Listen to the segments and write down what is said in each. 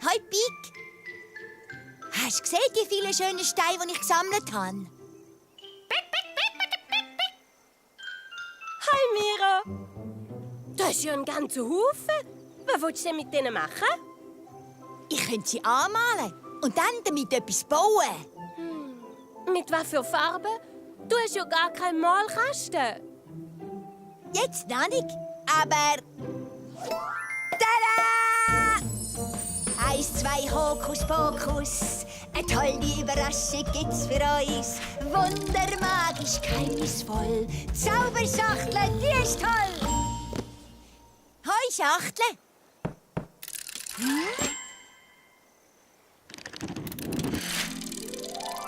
Hoi, Pik. Hast du gesehen, die vielen schönen Steine, die ich gesammelt habe? Hi, Mira. Du hast ja einen ganzen Haufen. Was willst du denn mit denen machen? Ich könnte sie anmalen und dann damit etwas bauen. Mit was für Farben? Du hast ja gar keinen Malkasten. Jetzt noch nicht, aber... Tada! 1, 2, Hokus Pokus. Eine tolle Überraschung gibt's für uns. Wundermagisch, geheimnisvoll. Zauberschachtel, die ist toll. Hoi, Schachtel.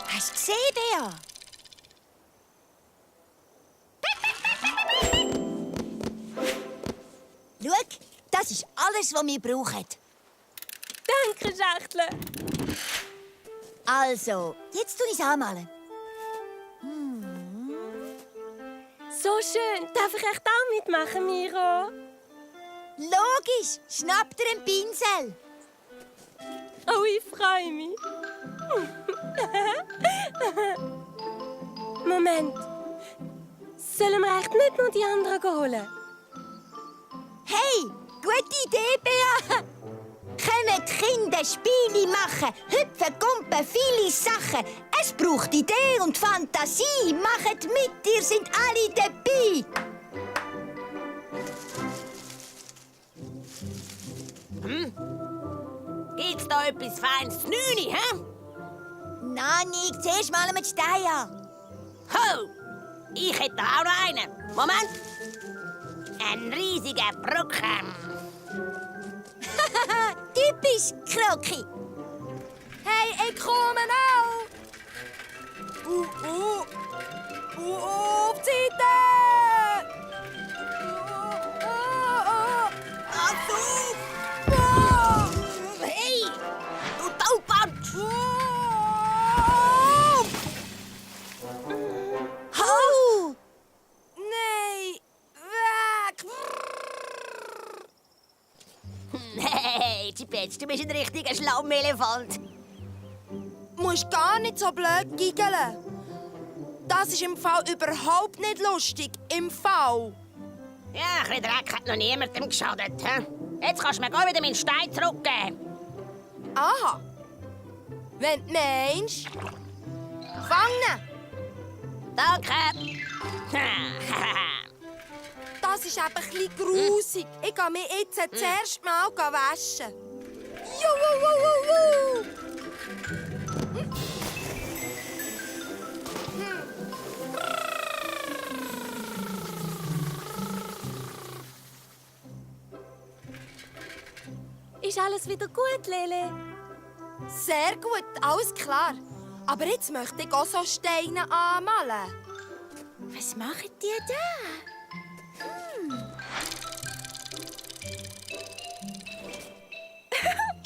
Hast du gesehen, Bea? Schau, das ist alles, was wir brauchen. Danke, Schachtel. Also, jetzt tue ich es anmalen. So schön. Darf ich echt auch mitmachen, Mira? Logisch, schnapp dir einen Pinsel. Oh, ich freue mich. Moment. Sollen wir echt nicht noch die anderen holen? Hey, gute Idee, Bea. Können die Kinder Spiele machen, hüpfen, gumpen, viele Sachen. Es braucht Idee und Fantasie. Macht mit, ihr sind alle dabei. Gibt's da etwas Feines zu Nüni, hä? Nani, zuerst malen wir die Steine an. Ho! Ich hätte auch noch einen. Moment. Ein riesiger Brocken. Typisch, Kroki. Hey, ich komme auch! Auf die Seite! Hey! Du Tauband! Hau! Nein! Weg! Hey, Chipetz, du bist ein richtiger Schlaumelefant. Du musst gar nicht so blöd giggeln. Das ist im Fall überhaupt nicht lustig. Im Fall. Ja, ein bisschen Dreck hat noch niemandem geschadet. Hä? Jetzt kannst du mir gar wieder meinen Stein zurückgeben. Aha. Wenn du meinst. Fangen! Danke. Das ist eben ein bisschen grusig. Ich gehe mich jetzt zuerst mal waschen. Juhu! Ist alles wieder gut, Lele? Sehr gut, alles klar. Aber jetzt möchte ich auch so Steine anmalen. Was macht ihr da?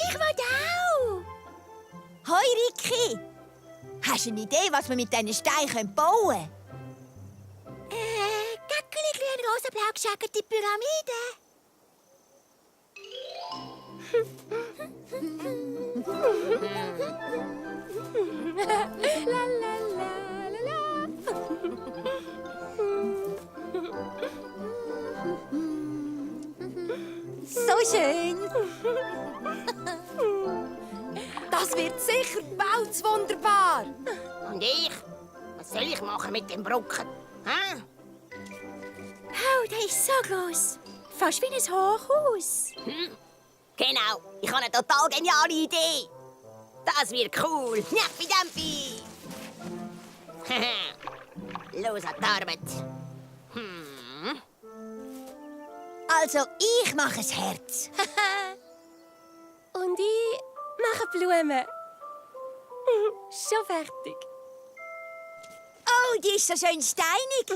Ich will auch. Hoi, Ricky. Hast du eine Idee, was wir mit diesen Steinen bauen können? Gackeli, grün, rosa, blau gescheckerte Pyramide. So schön. Das wird sicher bald wunderbar. Und ich? Was soll ich machen mit dem Brocken? Hä? Oh, der ist so groß. Fast wie ein Hochhaus. Genau, ich habe eine total geniale Idee. Das wird cool. Njappi Jampi. Los an die Arbeit. Also, ich mache ein Herz. Und ich mache Blumen. Schon fertig. Oh, die ist so schön steinig.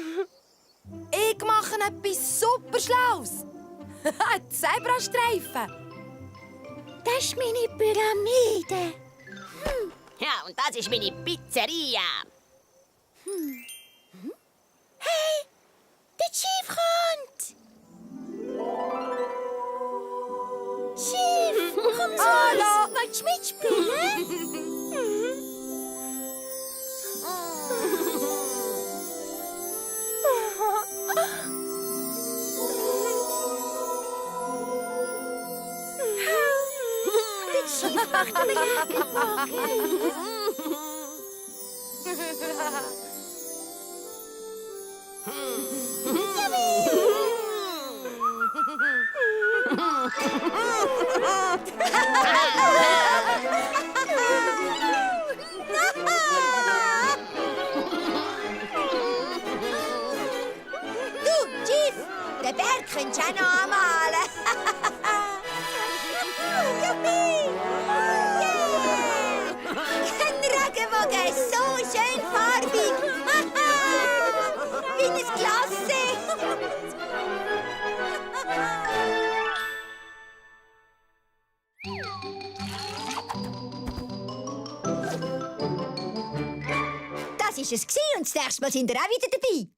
Ich mache etwas super Schlaues. Ein Zebrastreifen. Das ist meine Pyramide. Ja, und das ist meine Pizzeria. Du, Chief, den Berg könntest du auch noch anmalen. Juppie! Yeah! Ein Regenbogen ist so schön farbig. Wie ein Klasse. Das war es und das nächste Mal sind wir auch wieder dabei.